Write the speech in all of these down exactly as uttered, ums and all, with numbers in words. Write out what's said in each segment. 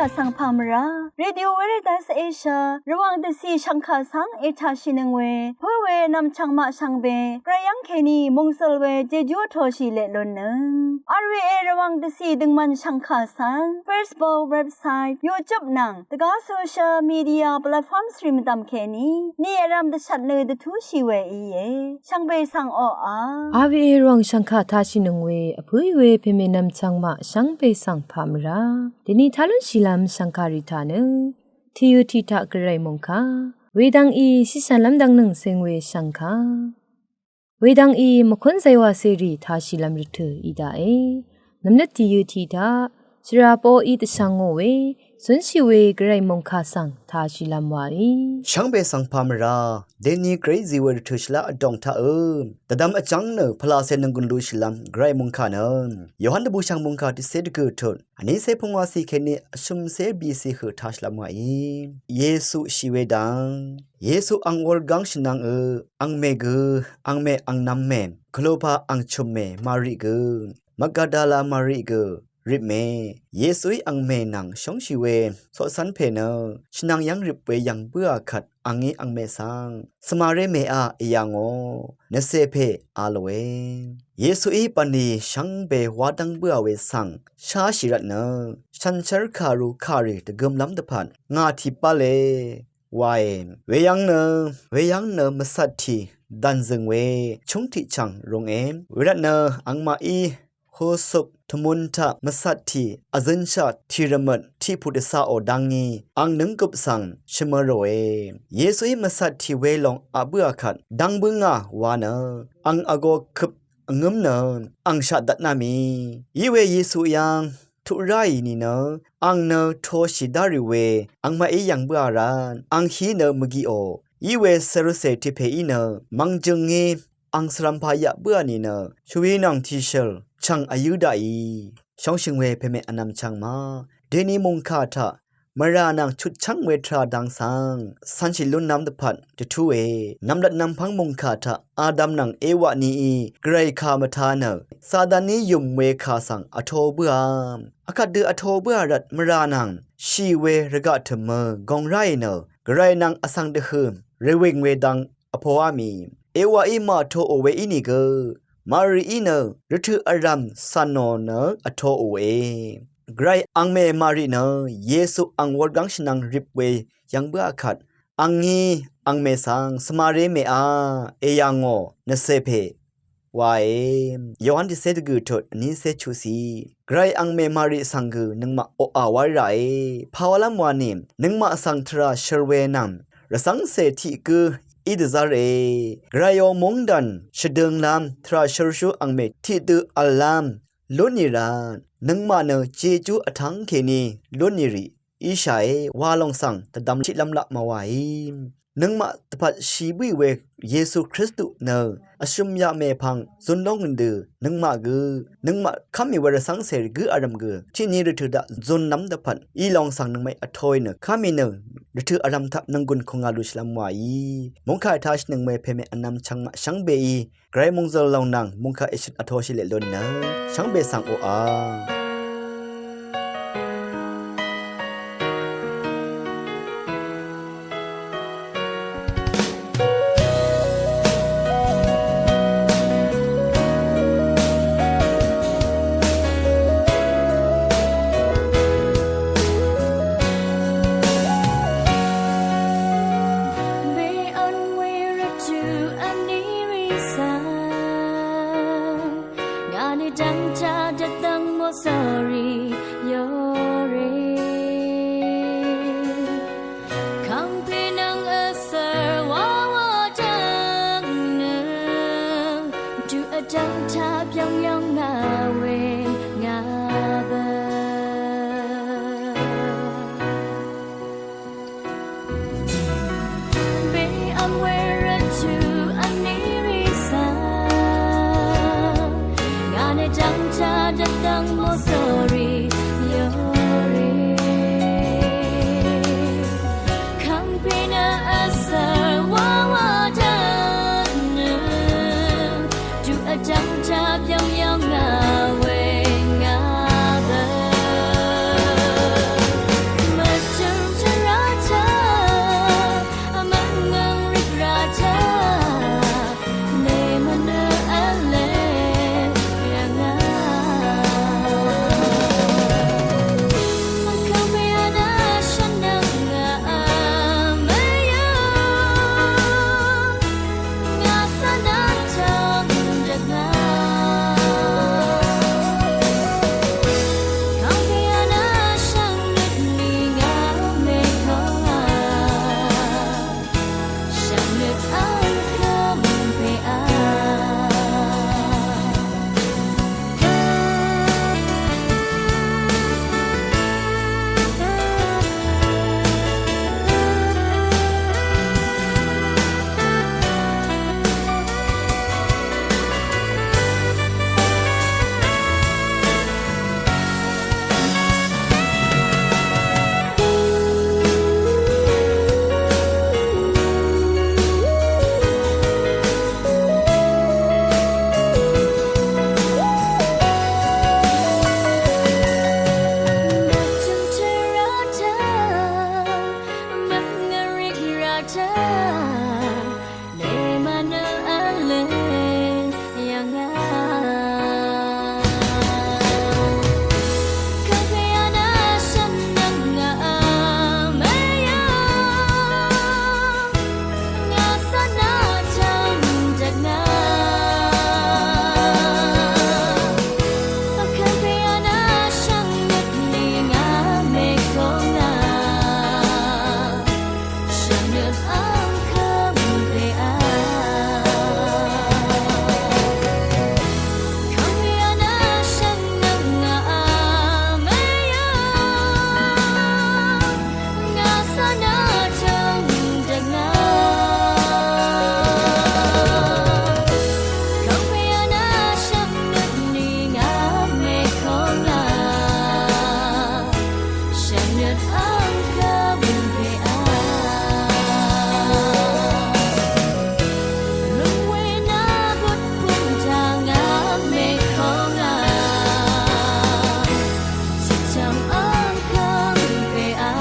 Vsvng pà mvrá Radio Veritas Asia Rvwàng dvcì shv̀ngkà svng ètàshìnøng we pǿ we nv̀mchv̀ng maq shvngbe gvray yv́ng kèní mòngsøl we jejú vtoshì leq lunnøng. R V A Rvwàng dvcì døngmvn shv̀ngkà svng Facebook, website, YouTube nvng dvgá social media platform svri mvdv̀m kèní ni vrvm dvshvt nø dvtúshì we íe. Shvngbe svng oqà. R V A Rvwàng shv̀ngkà tashìnøng we vpǿì we pèmè nv̀mchv̀ng maq shvngbe svng pà mvrá dèni tá lúnshìlv́m shv̀ngkà rì taq nø tìyø tiq taq gvray mòngkà wedvng í shìshv̀nlv́m dvngnøng seng we shv̀ngkà wedvng í mvkún zaywa cèrì tashìlv́m rvtø̀ í daqe. Nv̀mnøt tìyø tiq taq shvrà poqí dvshvngò we zúnshì we gvray mòngkà svng tashìlv́m waí. Shvngbe svng pà mvrá dèni gvray zì we rvtø̀ shvlá vdòng taq ø dvdvm vjv́ng nø pvlacè nònggùn lushìlv́m gvray mòngkà nø Yohan dvbùshv̀ng mòngkà tiqcé dvgø̀ tut vnícé pungwacì kèní vshø̀mcé bicì høq tashìlv́m waí. Yesu shì we dang Yesu ang wurgáng shvnvng ø angmè gø angmè angnv̄m mè kvlupà angchø̀m mè Mari gø Magadala Mari gø rip mè. Yesuí angmè nvng shóngshì we coqcv́n pè nø shvnvng yv́ng rip we yv̀ng bǿà kvt angí angmè svng svmaré mèá èyà ngò nvcè pè a lòe. Yesuí bv̀nlì shvngbe wá dv́ng bǿà we svng sháshì rvtnø shànshér kàru kàrì dvgømlv́m dvpvt ngà tìbále wae. Weyv́ng nø weyv́ng nø mvcvt tì dv̀nzø̀ng we chúng tiqchv̀ng runge. Wervtnø angmaqí husuk tvmun taq mvcvt tì vzønshaq tì rvmøt tiqpù dvcaqò dvngí ang nǿnggøp svng shvmø̄ ròe. Yesuí mvcvt tì welòng aq bǿà kvt dv́ng bǿngà wa nø ang vgō køp vngǿm nø angshaq dvtná mì. Iwe Yesu yv́ng tuq ráì nìnø ang nø toshì dárì we angmaqí yv̀ng bǿà rvt ang hí nø mvgiqò. Iwe Saruce tiq pèí nø mvngjøngí ang svrvmpa yaq bǿà nìnø shvwi nvng tìshø̀l chv̀ng vyǿ daqì. Shóngshø̀ng we pèmè vnv̀m chv̀ng ma dèni mòngkà taq mvrà nvng chutchv́ng we tvrà dang svng cv̄nshì lúnlv́m dvpvt dvtúe. Nv̀mlat nv̀mpv́ng mòngkà taq Adam nvng Ewa nií gvray kà mvtā nø Sataní yùm we kà svng vtō bǿà. Vkvt dø vtō bǿà rvt mvrà nvng shì we rvgaq tø̀mø gòng ráì nø gvray nvng vsvng dvhø̀ rvwìng we dang vpoá mì. Ewaí màtoò we ínìgø Marií nø rvtø̀ vrv̀m cv̀nò nø vtoòe. Gvray angmè Mari nø Yesu ang wurgáng shvnvng rip we yv̀ng bǿà kvt angí angmè svng svmaré mèá èyà ngò nvcè pè wae. Yohan tiqcé dvgø̀ tut vnícé chuqcì. Gvray angmè Mari svng gø nøngmaq oqà wáy ràe. Pàwálv́m wani nøngmaq svng tvrà shør we nvng rvcv́ngcè tiq gǿ í dvzv́re. Gvrayò móngdàn shvdø̄nglv́m tvrà shørshú angmè tiqdø v̀llv́m lúnì rvt nøngmaq nø jejú vtv́ng kèní lúnì rì íshàe wa lòng svng dvdvm tiqlv́m laq mvwàí. Nøngmaq dvpvt shì bǿì we Yesu Kristu nø vshø̀m yaq mèpvng zun lóngø̀n dø nøngmaq gø nøngmaq kv́mì we rvcv́ngcè gǿ vrv̀m gø tiqni rvtø̀ daq zunlv́m dvpvt í lòng svng nøngmaqí vtoì nø kv́mì nø rvtø̀ vrv̀m taq nònggùn kùngà lushìlv́m wàí. Mòngkà ètashìnøng we pèmè vnvm chv̄ng maq shvngbeí gvray mòngzø̀l lòng nvng mòngkà èshøt vtoshì leq lún nø shvngbe svng oqà. Be on we rvtø̀ vní rì svng ngà nø dv́ngchá dvdv́ng mò svng Nøt àng kà wøn pè a. Lún we na bøt pung tang a mè kong a. Chøcham àng kà wøn pè a.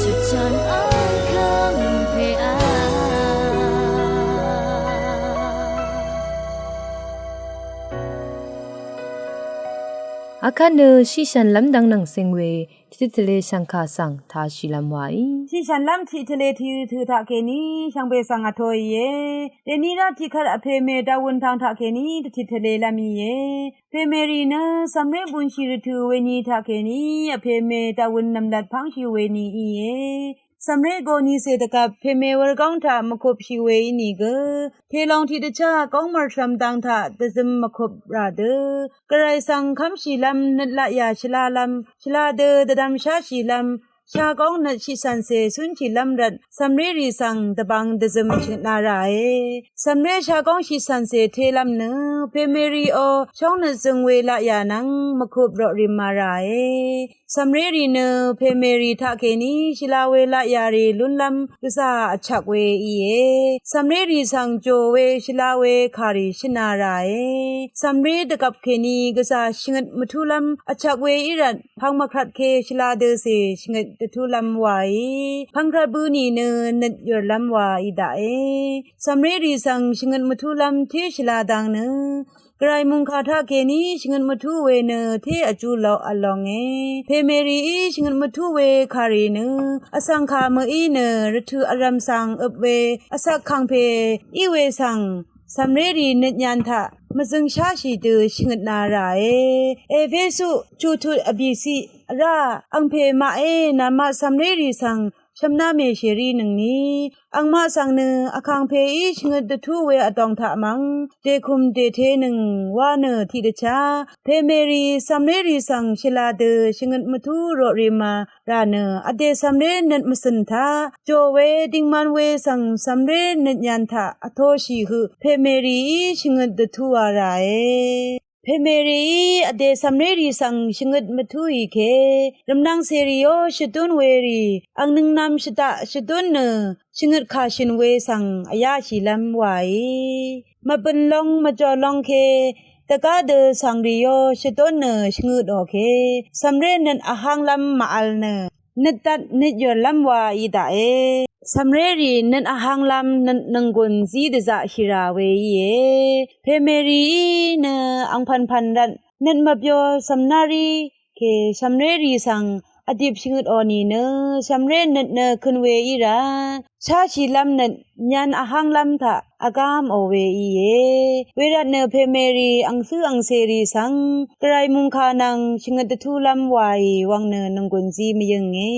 Chøcham àng kà wøn pè a. Akvt nø shiqshv̀nlv́m dvng nvng seng we tiqtvle shv̀ngkà svng tāshìlv́m waí. Shiqshv̀nlv́m tiqtvle tiqtø taqkèní shvngbe svng vtōìe. Dèní rá tiqkvt vpèmè daqwøn tang taqkèní dvtiqtvlelv́m íe. Pèmèrì nø cv̀mré bunshì rvtø̀ weni taqkèní vpèmè daqwøn nv̀mlat pv́ngshì weni íe. Cv̀mré gonìcè dvgvp pèmè wurgóng taq mvkupshì we ínìgø, telong tiqdvchá góng mv̀rshvm dang taq dvzøm mvkup rà dø, gvray svng kv́mshìlv́m nøt laqyà shvlalv́m, shvla dø dvdvmsháshìlv́m, shagóng nøt shiqcv̀ncè cúnshìlv́m rvt, cv̀mrérì svng dvbvng dvzøm shøtna ràe. Cv̀mré shagóng shiqcv̀ncè telv́m nø, pèmèrìò shóngnøt zøng we laqyà nvng mvkup roqrìma ràe. Cv̀mrérì nø pèmèrì taqkèní shvla we laqyàrì lúnlv́m gvzà vchvk we íe. Cv̀mrérì svng jò we shvla we kàrì shøna ràe. Cv̀mré dvgvp kèní gvzà shvngøt mvtúlv́m vchvk we í rvt, pvng mvkrvt ke shvla døcè shvngøt dvtúlv́m waí. Pvngkrvt bø nìnø nøt yùrlv́m wa í daqe. Cv̀mrérì svng shvngøt mvtúlv́m té shvla dang nø, gvray mòngkà taqkèní shvngøt mvtú we nø té vjú loq vlonge. Pèmèrìí shvngøt mvtú we kàrì nø, vsvng kà mø̀í nø rvtø̀ vrv̀m svng øp we, vsvk kàngpè í we svng, cv̀mrérì nøt nyan taq mvzøngsháshì dø shvngøtna ràe. Epesu chutut vbìciq vrá, angpè maqé namaq cv̀mrérì svng shvmná mèshèrí nøngni, angmaq svng nø vkàngpèí shvngøt dvtú we vdòng taq mv̀ng dèkùm dètenøng wa nø tiqdvchá, pèmèrì cv̀mrérì svng shvla dø shvngøt mvtú roqrìma rà nø, vdè cv̀mré nøt mvcø̀n taq jò we dingman we svng cv̀mré nøt nyan taq vtōshì høq, pèmèrìí shvngøt dvtúwa ràe. Pèmèrìí vdè cv̀mrérì svng shvngøt mvtúì ke, rvmnvng cèrìó shvdún werì, angnøngnvm shvdaq shvdún nø, shvngøt kàshø̀n we svng vyáshìlv́m waí. Mvbø̀n long mvjò long ke, dvgá dø svngrìó shvdún nø shvngøtò ke, cv̀mré nøt vhánglv́m màvl nø, nøt dvt nøt yùrlv́m wa í daqe. Cv̀mrérì nøt vhánglv́m nøt nònggùn zí dvzaqshì rà we íe. Pèmèrìí nø angpv̀npv̀n rvt nøt mvbyo cv̀mná rí kè cv̀mrérì svng vdip shvngøtò nìnø cv̀mré nøt nø køn we í rvt, sháshìlv́m nøt nyan vhánglv́m taq vgámò we íe. Wervt nø pèmèrì angcǿ angcèrì svng gvray mòngkà nvng shvngøt dvtúlv́m waì wvng nø nònggùn zí mvyǿnge.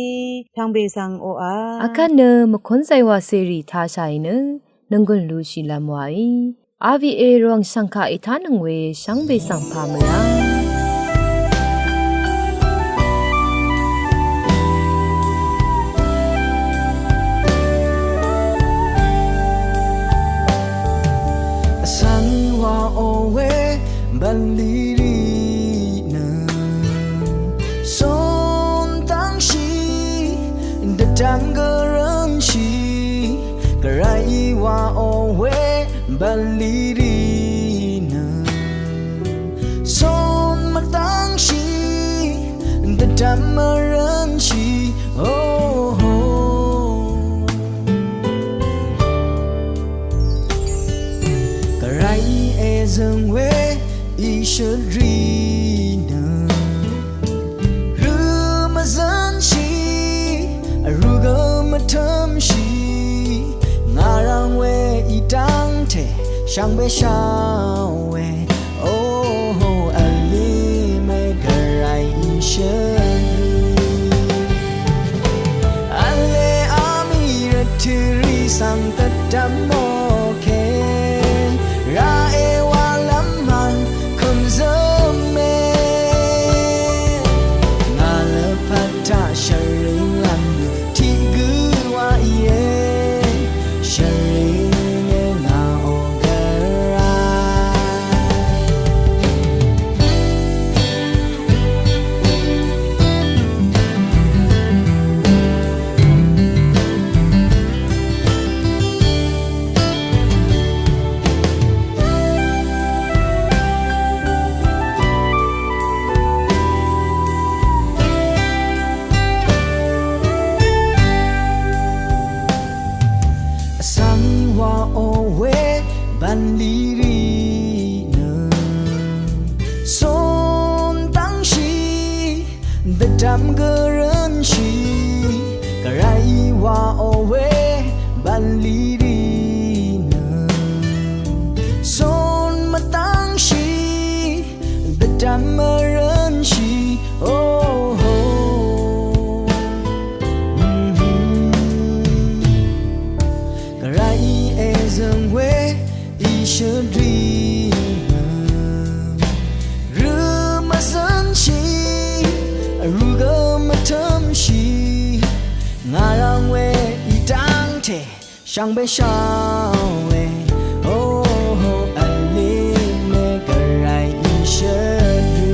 Shvngbe svng oqà, akvt nø mvkúnzay wàcèrì tāshàì nø nònggùn lushìlv́m waí. R V A Rvwàng shv̀ngkà ètánøng we shvngbe svng pà mø̀rá. Vsvng wàò we bv̀nlì rì nø, cúntangshì dvdvm gv́rǿmshì, gvray wàò we bv̀nlì rì nø, cún mvtangshì dvdvm mvrǿmshì, oho. Gvray èzø̀ng we ìshøt rì nø, rø mvzǿnshì, vrū gø mvtǿmshì, ngà rvng we í dv́ngte shvngbe shá we. Oho, vlì mè gvray ìshøt rì, vlè amì rvtø̀ rì svng dvdvm mò ke, rà èwàlv́m mv̀ng kø̀m zǿm mè. Ngà lvpat taq shvring lv́m tiq gǿ wa íe, shvring e ngà ò gvray. Wa owe bv̀nlì rì nø cun mvtv́ngshì dvdv̀m mvrø̄nshì. Oho. Gvrayí èzø̀ng we ìshøtrì nø rø mvzø̄nshì vrū gø mvtø̄mshì ngà rvng we í dv́ngte shvngbe shvwe. Oho, vle me Gvray ìshøtrì.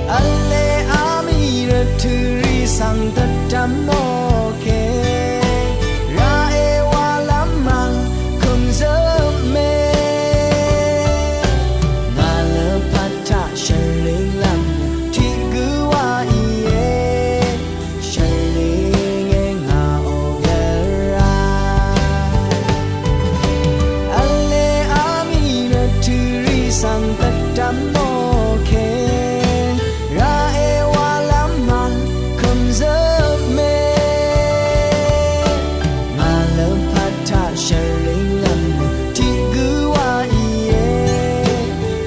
Vle amì rvtø̄rì svng dvdv̀m mòke. Raqe walv́m mv̀ng kø̀mzøp me. Ngà lø pvt taq shvringlv́m tiq gø wa íe. Shvlíngé ngà ò Gvray. Vle amì rvtø̄rì svng dvdv̀m mòke. Raqe walv́m mv̀ng kø̀mzøp me. Ngà lø pvt taq shvringlv́m tiq gø wa íe.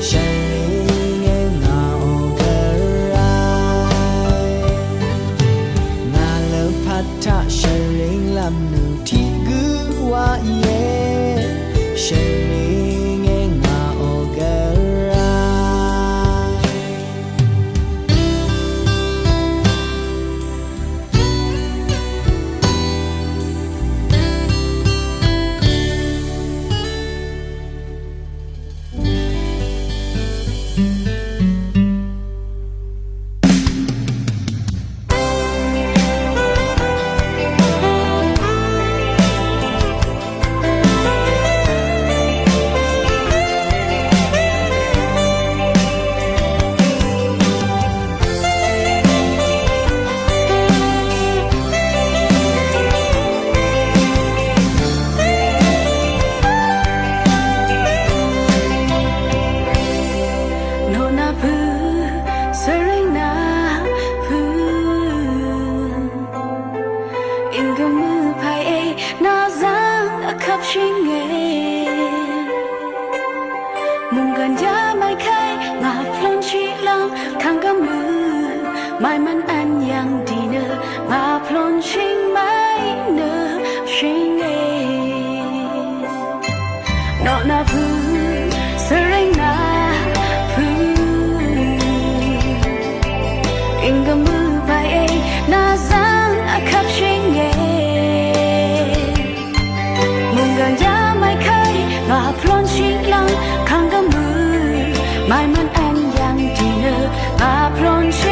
Shvlíngé ngà ò Gvray. Ngà lø pvt taq shvringlv́m nø tiq gø wa íe. Shvlíngé ngà ò Gvray. Nonapø̄, svring napø̄. Ing gø mø pay e, nà zvng vkvp shìnge. Munggan ya may kay, ngà plon shì lvng, kang gø mø. May mvn vn yvng dì nø, ngà plon shìng may nø shìnge. Nonapø̄, svring napø̄. Ing gø mø pay e, nà zvng vkvp shìnge. Munggan ya may kay, ngà plon shì lvng, kang gø mø. May mvn vn yvng dì nø, ngà plon shì